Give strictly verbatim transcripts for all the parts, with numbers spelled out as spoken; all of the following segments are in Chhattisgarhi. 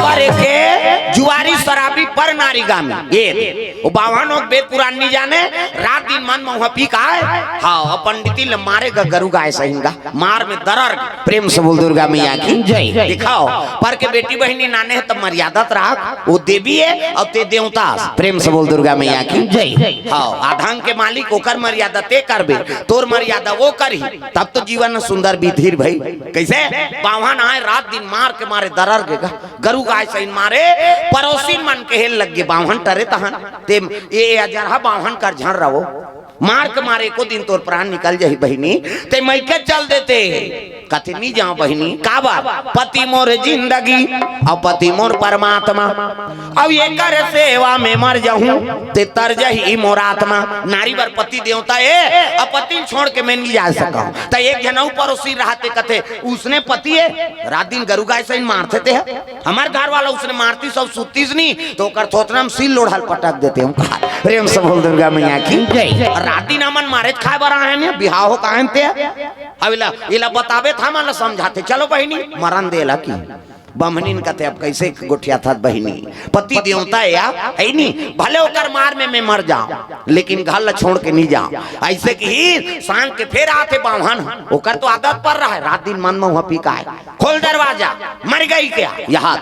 अरे के जुआरी शराबी पर नारी गामी। ये वो बावन हो, बेद पुरान नहीं जाने, रात दिन मन महुआ पी का है। हाँ, पंडिती ले मारे गा, गरु गाय सहिन गा, मार में दरर। प्रेम से बोल दुर्गा मैया की जय। दिखाओ, पर के बेटी बहिनी नाने है तब मर्यादा त राख, वो देवी है और ते देवता। प्रेम से बोल दुर्गा मैया की जय। हाँ, आधांग के मालिक ओकर मर्यादा ते करबे, तोर मर्यादा वो करही, तब तो जीवन सुंदर बीतही भाई। कैसे? बावन आए, रात दिन मार के मारे दरर गे गा, गरु गाय सहिन मारे, पड़ोसी मन के हेल लग गे, बावन टरे तहन ते ये अजरहा बावन कर झन रहो, मार के मारे एको दिन तोर प्राण निकल जाही बहिनी, ते मइके चल देते। कथे नहीं जाओ बहिनी, काबर? पति मोर जिंदगी और पति मोर परमात्मा, अब एकर सेवा में मर जाहूं ते तर जाही मोर आत्मा। नारी बर पति देवता ए, अब पति छोड़ के मैं नहीं जा सकूं। त एक झन अउ पड़ोसी रहते, कथे उसने पति ए, रात दिन गरु गाय सहिन मारथे ते ह। हमर घर वाला उसने मारती सब सुतीस नहीं, तो ओकर थोथना में सील लोढ़ल पटक देते हम कहा। प्रेम से बोल दुर्गा मैया की जय। रात दिन हमन मारे खाए बर आए हैं, बिहाव हो काहे ते। अब इला, इला बताबे त हमन ला समझाते, चलो बहिनी, मरन देला की। बम्हनिन कथे, अब कैसे गोठियाथस बहिनी, पति देवता ए या, है नी, भले ओकर मार में मैं मर जाओं, लेकिन घर ला छोड़ के नहीं जाओं। ऐसे कि ही सांझ के फेर आथे बावन, ओकर तो आदत पर रहा है, रात दिन मन महुआ पी का है, खोल दरवाजा, मर गई क्या? यहाँ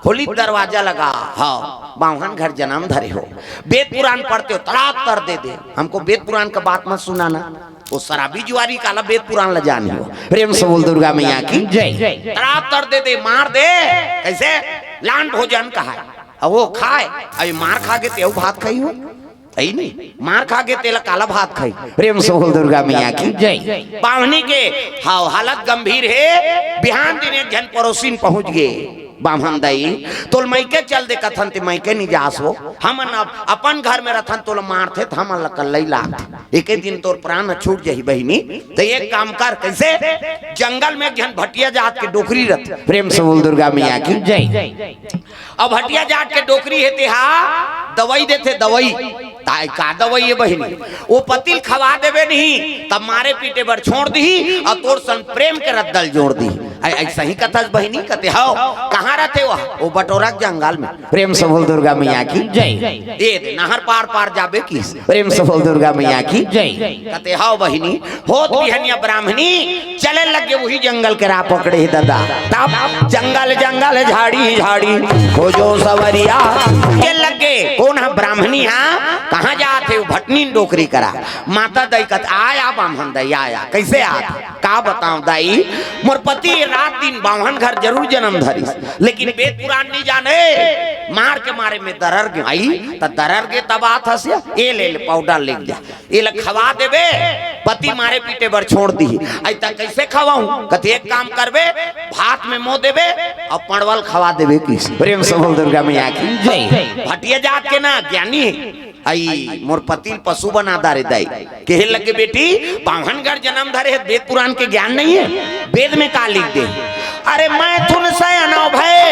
खोली दरवाजा लगा, हाँ, बावन घर जन्म धरे हो, बेद पुरान पढ़ते हो, तड़ाक तर दे दे, हमको बेद पुरान का बात मत सुनाना। वो शराबी जुआरी काला बेद पुरान ला जानी हो। प्रेम से बोल दुर्गा मैया की जय। तड़ाक तर दे दे, मार दे, कैसे? लान भोजन कहा है, अब वो खाए, अभी मार खा के तेऊ भात खाई हो, है नहीं, मार खा के तेला काला भात खाई। प्रेम से बोल दुर्गा मैया की जय। बावनी के हाव हालत गंभीर है। बिहान दिन एक झन पड़ोसिन पहुंच गए, बाम्हन दाई, तोल मइके चल दे कथन ते मइके नहीं जास हो, हमन अब अपन घर में रथन, तोल मारथे त हमन ल कल्लई लागथे। एके दिन तोर प्राण छूट जाही बहिनी, त एक काम कर, कैसे? जंगल में एक झन भटिया जात के डोकरी रथे। प्रेम से बोल दुर्गा मैया की जय। अब भटिया जात के डोकरी हे, तेहा दवाई देथे, दवाई। ताय का दवाई है बहिनी? वो पतिल खवा देबे नहीं, तब मारे पीटे बर छोड़ दिही, और तोर संग प्रेम के रद्दल जोड़ दिही। ऐ-, ऐसा ही कथस बहिनी, कथे, "हव, कहाँ रथे वह?" "वो बटोरा के जंगल में।" प्रेम से बोल दुर्गा मैया की जय। ए दे, नहर पार पार जाबे किस? प्रेम से बोल दुर्गा मैया की जय। कथे, "हव बहिनी।" होत बिहनिया ब्राह्मणी चले लगे, वही जंगल के राह पकड़े हे दादा। तब जंगल जंगल झाड़ी झाड़ी खोजो सवरिया। के लगे, कौन है ब्राह्मणी? हाँ, कहाँ जात हे? भटनी डोकरी करा। माता दाई कथे, "आया बाम्हन दाई, आया।" कैसे आत? का बताओ दाई, मोर पति रात दिन बाम्हन घर जरूर जन्म धरिस, लेकिन बेद पुरान नहीं जाने। मार के मारे में दरर गे आई, त दरर गे तब आत हस या, ए ले ले पाउडर ले जा, ए ले खवा देबे, पति मारे पीटे बर छोड़ दिही। आई त कैसे खवाऊं? कथे एक काम करबे, भात में मो देबे और पड़वल खवा देबे किस। प्रेम से बोल दुर्गा मैया की जय। भटिया जात के ना ज्ञानी आई मोर पतिल पशु बना दारे दाई। कहे लगे, "बेटी, बाम्हन घर जन्म धरे है, बेद पुरान के ज्ञान नहीं है? बेद में का लिख दे?" "अरे मैथुन सयन भय